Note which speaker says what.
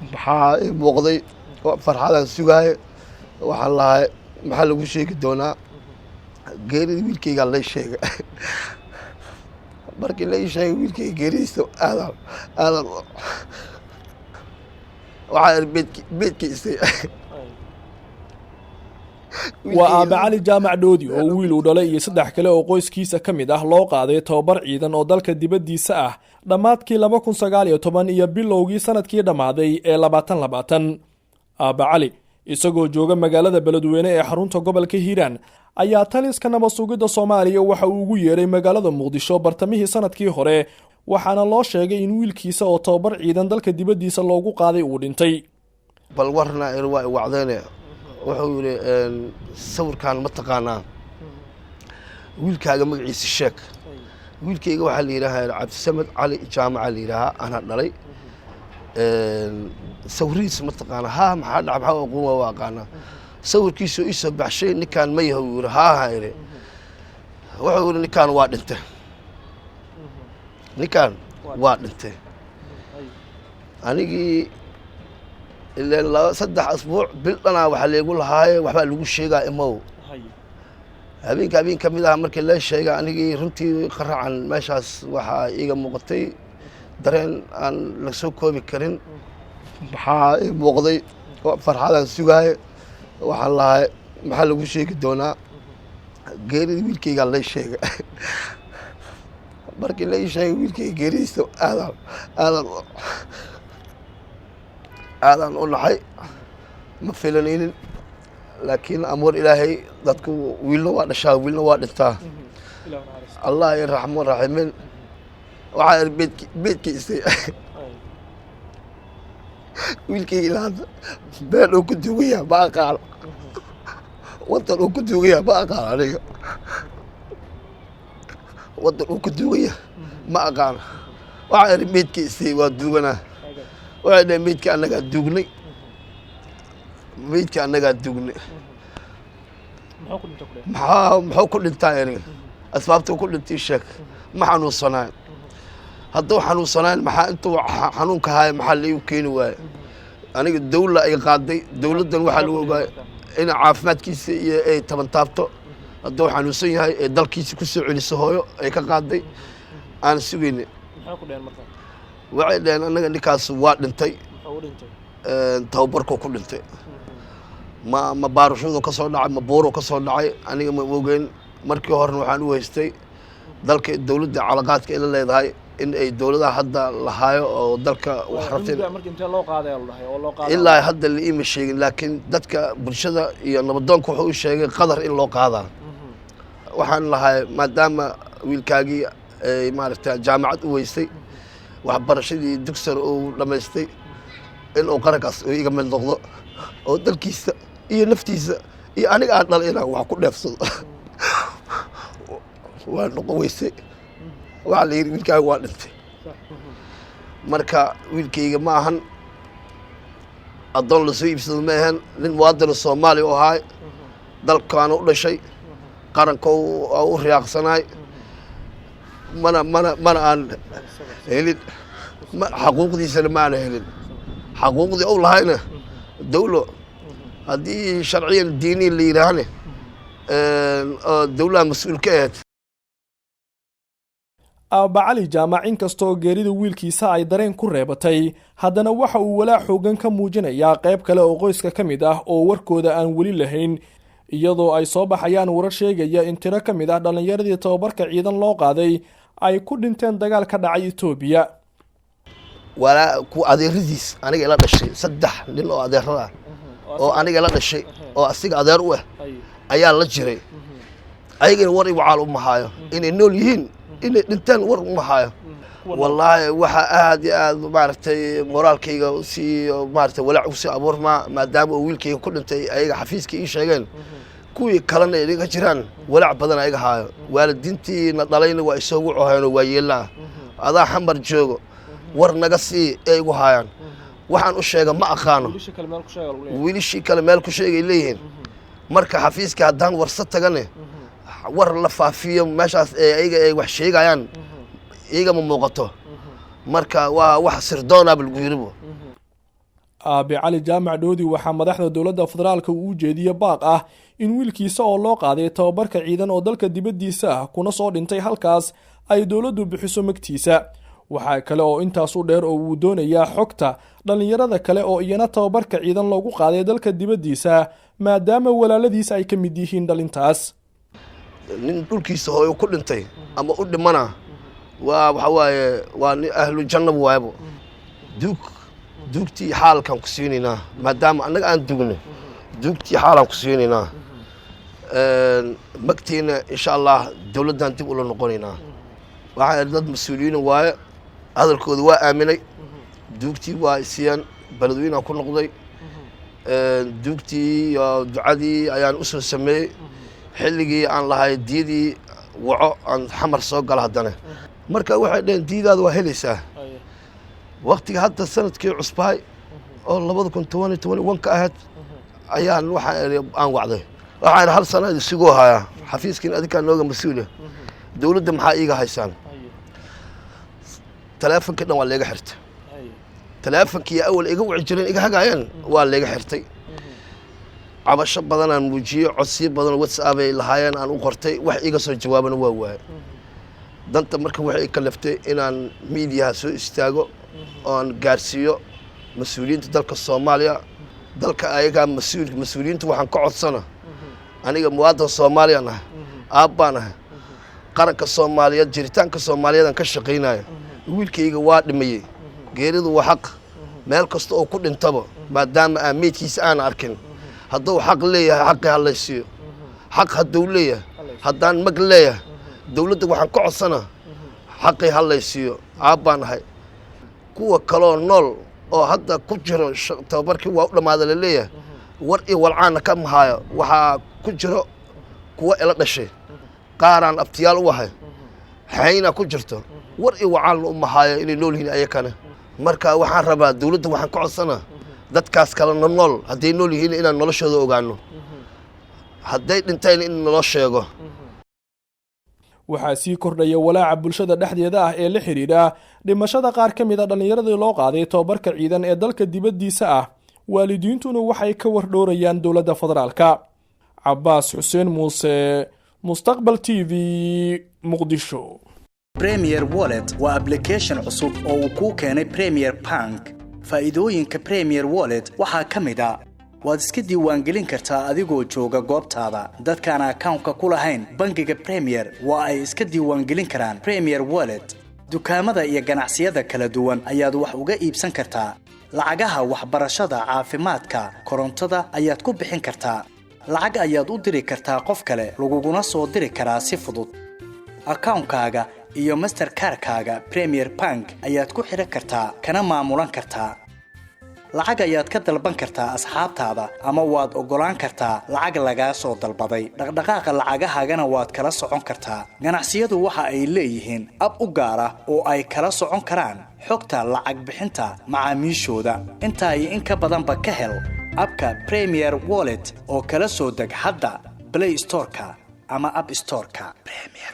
Speaker 1: Maxaa ii muuqday? Farxadaan sugaaye. Waxaan lahay, maxaa lagu sheegi doonaa geerida wiilkaygaa? Lay sheegay. Markii la ii sheegay wiilkayga geeridiisa, aadaan aadan waxaa iri, beedkiisay.
Speaker 2: Waa Aabe Cali Jaamac Dhoodi oo wiil uu dhalay iyo saddex kale oo qoyskiisa ka mid ah loo qaaday tababar ciidan oo dalka dibaddiisa ah dhammaadkii 2019 iyo bilowgii sanadkii dhammaaday ee 2020. Aabe Cali isagoo jooga magaalada Beledweyne ee xarunta gobolka Hiiraan ayaa taliska nabad sugidda Soomaaliya waxa uu ugu yeeray magaalada Muqdisho bartamihii sanadkii hore, waxaana loo sheegay in wiilkiisa oo tababar ciidan dalka dibaddiisa loogu qaaday uu dhintay.
Speaker 1: Bal warna iri, waa i wacdeene. Wuxuu yidhi, "Sawirkaan ma taqaanaa? Wiilkaaga magaciisa sheeg." Wiilkayga waxaa la yidhaahaa Cabdisamed Cali Jaamaca la yidhaahaa, anaa dhalay. Sawirihiisa ma taqaanaa? Haa, maxaa dhaca? Maxaa aqoon? Waa aqaanaa. Sawirkiisuu ii soo baxshay. "Ninkaan ma yahay?" uu yidhi. "Haaha," idhi. Wuxuu yidhi, "Ninkaan waa dhintay, ninkaan waa dhintay." Anigii ileen 2 3 asbuuc, bil dhanaa waxaa leegu lahaaye, waxbaa lagu sheegaa, imow. Habeenka habeen ka mid ah markii lee sheegay, anigii runtii qaracan meeshaas waxaa iiga muuqatay dareen aan la soo koobi karin. Maxaa ii muuqday? Farxadaan sugaaye. Waxaan lahay, maxaa lagu sheegi doonaa geerida wiilkaygaa? Lay sheegay. Markii la ii sheegay wiilkayga geeridiisa, aadaan aadan aadaan u naxay. Ma filanaynin, laakiin amuur Ilaahay. Dadku wiilna waa dhashaa, wiilna waa dhintaa. Allah i raxmo raximin. Waxaa iri, beedkiisay. Wiilkayga ilaa hadda meel uu ku duugan yahay ma aqaano, wadan uu ku duugan yahay ma aqaano. Aniga wadan uu ku duugan yahay ma aqaano. Waxaa iri, meydkiisii waa duuganaa. Waxay dhaheen, "Meydka annagaa duugnay, meydka annagaa duugnay." Maxaa muxuu ku dhintaa iri? "Asbaabta ku dhintay sheeg. Ma xanuunsanayn? Hadduu xanuunsanayn, maxaa intuu xanuunka haaya maxaa laigu keeni waaye aniga?" Dawla ay qaaday, dawladdan waxaa lagu ogaay in caafimaadkiisa iyo ay tabantaabto. Hadduu xanuunsan yahay ee dalkiisa ku soo celiso, hooyo ay ka qaaday aan sugayna. Waxay dhaheen, "Annaga ninkaas waa dhintay, tababarkuu ku dhintay. Ma baarashudu ka soo dhacay, ma buuru ka soo dhacay, aniga ma ogeyn. Markii horena waxaan u haystay dalka dawladda calaqaadka ila leedahay in ay dawladaha hadda lahaayo oo dalka wax rabtay." Ilaa hadda la iima sheegin, laakiin dadka bulshada iyo nabadoonka wuxuu u sheegay Qadar in loo qaadaa. Waxaan lahay, maadaama wiilkaagii ay maaragta jaamacad u weystay, waxbarashadii dugsar uu dhammaystay, in uu qarankaas uu iga mid noqdo oo dalkiisa iyo naftiisa iyo aniga aan dhalay inaan wax ku dheefsado, waa noqon weysay. Waxaa la yidhi, "Wiilkaaga waa dhintay." Marka wiilkayga ma ahan addoon lasoo iibsado, ma ahan. Nin muwaadina Soomaaliya u ahaay, dalkaana u dhashay, qaranka u riyaaqsanaay. Mana aan helin xaquuqdiisana, ma aana helin xaquuqdii ou lahayna. Dawlo haddii sharciyan diiniyan la yidhaahne, oo dawlaha mas-uul ka ahayd.
Speaker 2: Aabba Cali Jaamac inkastoo geerida wiilkiisa ay dareen ku reebatay, haddana waxa uu walaac xoogan ka muujinayaa qayb kale oo qoyska ka mid ah oo warkooda aan weli lahayn, iyadoo ay soo baxayaan warar sheegaya in tiro ka mid ah dhallinyaradii tababarka ciidan loo qaaday ay ku dhinteen dagaal ka dhacay Itoobiya.
Speaker 1: Walaa ku adeeradiis aniga ila dhashay, saddex nin oo adeerada ah oo aniga ila dhashay oo asiga adeer u ah ayaa la jiray. Ayagana war i wacaal uma haayo. Inay nool yihiin, inay dhinteen, war uma haayo. Wallaahi, waxaa aad iyo aad maaragtay moraalkayga usii maaragtay walaac usii abuurmaa, maadaama uu wiilkayga ku dhintay ayaga xafiiska ii sheegeen, kuwii kalena iga jiraan, walaac badan ayaga haayo. Waalidiintiina dhalayna waa isoogu coheenoo waa yeelaa, "Adaa Xamar joogo, war naga sii," ee igu haayaan. Waxaan u sheega ma aqaano. Wiilishii kale meel ku sheegay leeyihiin. Marka xafiiska haddaan warso tagane, war la faafiyo meeshaas ee ayaga ay wax sheegayaan iyagama muuqato. Marka waa wax sirdoonaba lagu yiribo.
Speaker 2: Aabe Cali Jaamac Dhoodi waxaa madaxda dowladda federaalka uu u jeediye baaq ah in wiilkiisa oo loo qaaday tababarka ciidan oo dalka dibaddiisa ah kuna soo dhintay halkaas ay dowladdu bixiso magtiisa. Waxaa kale oo intaas u dheer oo uu doonayaa xogta dhallinyarada kale oo iyana tababarka ciidan loogu qaaday dalka dibaddiisa, maadaama walaaladiis ay ka mid yihiin dhalintaas.
Speaker 1: Nin dhulkiisa hooyo ku dhintay ama u dhimana waa waxa waaye waa nin ahlu jannaba waayabo. Duug duugtii xaalkaan ku siinaynaa, maadaama annaga aan dugno, duugtii xaalaan ku siinaynaa. Magtiina insha Allah dowladdan dib ula noqonaynaa. Waxaan dad mas-uuliyiin waaye, hadalkooda waa aaminay. Duugtii waa isiiyaan, beledweynaan ku noqday. Duugtii iyo ducadii ayaan usoo sameeyey. Xilligii aan lahay diyadii waco aan Xamar soo gala haddana, marka waxay dhaheen diyadaada waa helaysaa waktiga hadda sanadkii cusbahay oo 2021 ka ahayd ayaan waxaan aan wacday. Waxaan hal sana isigoo hayaa xafiiskiin, adinkaa nooga mas-uula, dowladda maxaa iiga haysaan? Taleefonkii dhan waa leega xirtay. Taleefonkii awal iga wici jireen, iga hagaayeen, waa leega xirtay. Cabasho badanaan muujiyey, codsiyo badan WhatsApp ay lahaayeen aan u qortay, wax iga soo jawaabana waa waaye. Danta marka waxay kalaftay inaan miidiyaha soo istaago oon gaarsiiyo mas-uuliyiinta dalka Soomaaliya. Dalka ayagaa mas-uul. Mas-uuliyiinta waxaan ka codsana, aniga muwaadan Soomaaliyaan ah, aabbaan ah, qaranka Soomaaliyeed, jiritaanka Soomaaliyeed aan ka shaqaynaya. Wiilkayga waa dhimayey, geeridu waa xaq. Meel kasta oo ku dhintaba, maadaama aan meydkiisa aan arkin, hadduu xaq leeyahay xaqii ha laysiiyo. Xaq hadduu leeyahay, haddaan mag leeyahay, dowladda waxaan ka codsanaa xaqii ha laysiiyo. Aabbaan ahay. Kuwa kaloo nool oo hadda ku jiro tababarkii waa u dhammaada laleeyahay, war iyo walcaanna ka mahaayo. Waxaa ku jiro kuwa ila dhashay, qaaraan abtiyaal u ahay, xaynaa ku jirto, war iyo wacaalna u mahaayo inay nool yihiin ayakana. Marka waxaan rabaa, dowladda waxaan ka codsanaa dadkaas kalena nool, hadday nool yihiin inaan noloshooda ogaano, hadday dhintayna in naloo sheego.
Speaker 2: Waxaa sii kordhaya walaaca bulshada dhexdeeda ah ee la xidhiidha dhimashada qaar ka mid a dhallinyaradii loo qaaday tababarka ciidan ee dalka dibaddiisa ah. Waalidiintuna waxay ka wardhoorayaan dowladda federaalka. Cabaas Xuseen Muuse, Mustaqbal TV, Muqdisho.
Speaker 3: Premier Wallet waa application cusub oo uu kuu keenay Premier Bank. Faa'iidooyinka Premier Wallet waxaa ka mid ah: waad iska diiwaangelin kartaa adigoo jooga goobtaada. Dadkaan akawnka ku lahayn bangiga Premier waa ay iska diiwaangelin karaan Premier Wallet. Dukaamada iyo ganacsiyada kala duwan ayaad wax uga iibsan kartaa. Lacagaha waxbarashada, caafimaadka, korontada ayaad ku bixin kartaa. Lacag ayaad u diri kartaa qof kale, laguguna soo diri karaa si fudud. Akawnkaaga iyo Mastercard-kaaga Premier Bank ayaad ku xidhan kartaa, kana maamulan kartaa. Lacag ayaad ka dalban kartaa asxaabtaada, ama waad oggolaan kartaa lacag lagaa soo dalbaday. Dhaqdhaqaaqa lacagahaagana waad kala socon kartaa. Ganacsiyadu waxa ay leeyihiin ab u gaar ah oo ay kala socon karaan xogta lacag bixinta macaamiishooda. Intaa iyo in ka badanba ka hel abka Premier Wallet oo kala soo deg hadda Play Storeka ama App Storeka. Premier.